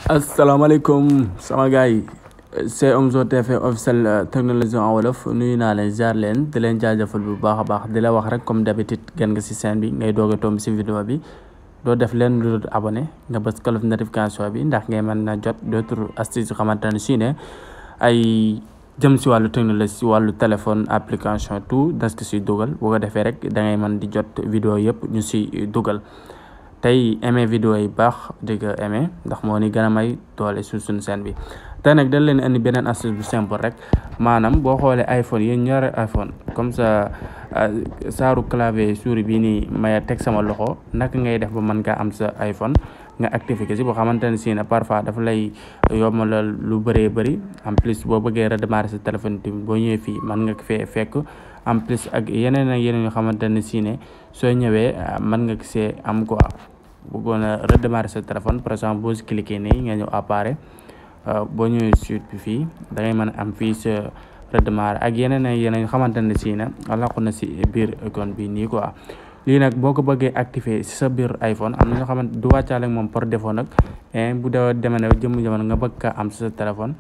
asalaamaaleykum sama gars yi c'est Omzo TV officiel technologie en wolof nuyu naa leen jaar leen di leen jaajëfal bu baax a baax di la wax rek comme d'habitude gën nga si chaîne bi ngay doog a tomb si vidéo bi doo def leen lu dul abonné nga bës cloche notification bi ndax ngay mën na jot d'autres astuces yu xamante ne si ne ay jëm si wàllu technologie si wàllu téléphone application tout das ko si dugal boo ko defee rek da ngay mën di jot vidéo yëpp ñu si dugal. tey aimé vidéo yi baax di ko aimé ndax moo ni gën a may doole suñu chaîne bi tey nag dañ leen indi beneen astuce bu simple rek maanaam boo xoolee iPhone yéen ñore iPhone comme ça saaru clavier souris bii nii may teg sama loxo naka ngay def ba mën ngaa am sa iPhone nga activé ko si boo xamante ne si ne parfois dafa lay yombalal lu bëree bëri en plus boo bëggee redémarrer sa téléphone tamit boo ñëwee fii mën nga ko fee fekk en plus ak yeneen yoo xamante ne si ne soo ñëwee mën nga ko see am quoi. bëggoon a redémarrer sa téléphone par exemple boo si cliquer nii nga ñëw appareil boo ñëwee suite bi fii da ngay mën a am fii sa redémarrer ak yeneen xamante ne si na laqu na si biir icône bi nii quoi. lii nag boo ko bëggee activer si sa biir iPhone am na ñoo xamante du wàccaale moom par défaut nag bu dee demee ne jëmm jamono nga bëgg kaa am si sa téléphone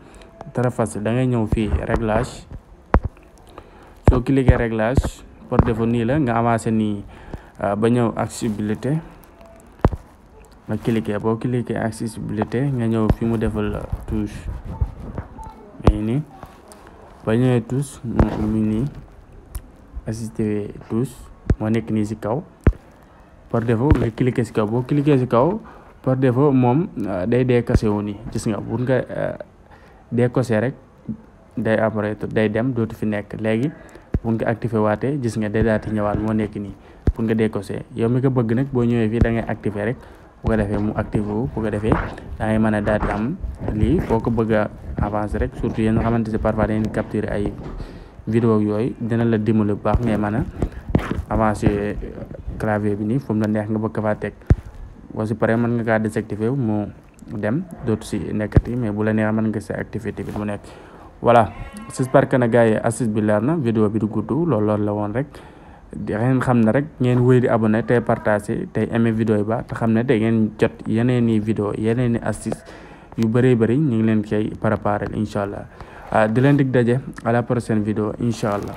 très facile da ngay ñëw fii réglage soo cliquer réglage par défaut nii la nga avancé nii ba ñëw accessibilité nga cliquer boo cliquer accessibilité nga ñëw fi mu defal touche mais nii ba ñëwee touche mu nii assister touche moo nekk nii si kaw par défaut nga cliquer si kaw boo cliquer si kaw par défaut moom day décoché wu nii gis nga bu nga décoché rek day apparaître day dem dootu fi nekk léegi bu nga activé waatee gis nga day daal di ñëwaat moo nekk nii pour nga décoché yow mi ko bëgg nag boo ñëwee fii da ngay activé rek bu ko defee mu activé wu bu ko defee da ngay mën a daal di am lii foo ko bëgg a avancer rek surtout yéen nga xamante ne parfois dañuy capturer ay vidéo yooyu dina la dimbali bu baax ngay mën a avancer clavier bi nii fu mu la neex nga bëgg ko faa teg boo si paree mën nga kaa désactiver mu dem dootu si nekkati mais bu la neex mën nga si activer tamit mu nekk. voilà j'espère que na gars yi astuce bi leer na vidéo bi du gudd loolu la woon rek. di ngeen xam ne rek ngeen wéy di abonné tey partagé tey aimé vidéo yi ba te xam ne da ngeen jot yeneen i vidéo yeneen i astuce yu bëree bëri ñu ngi leen koy préparé incha allah di leen dig daje à la prochaine vidéo incha allah.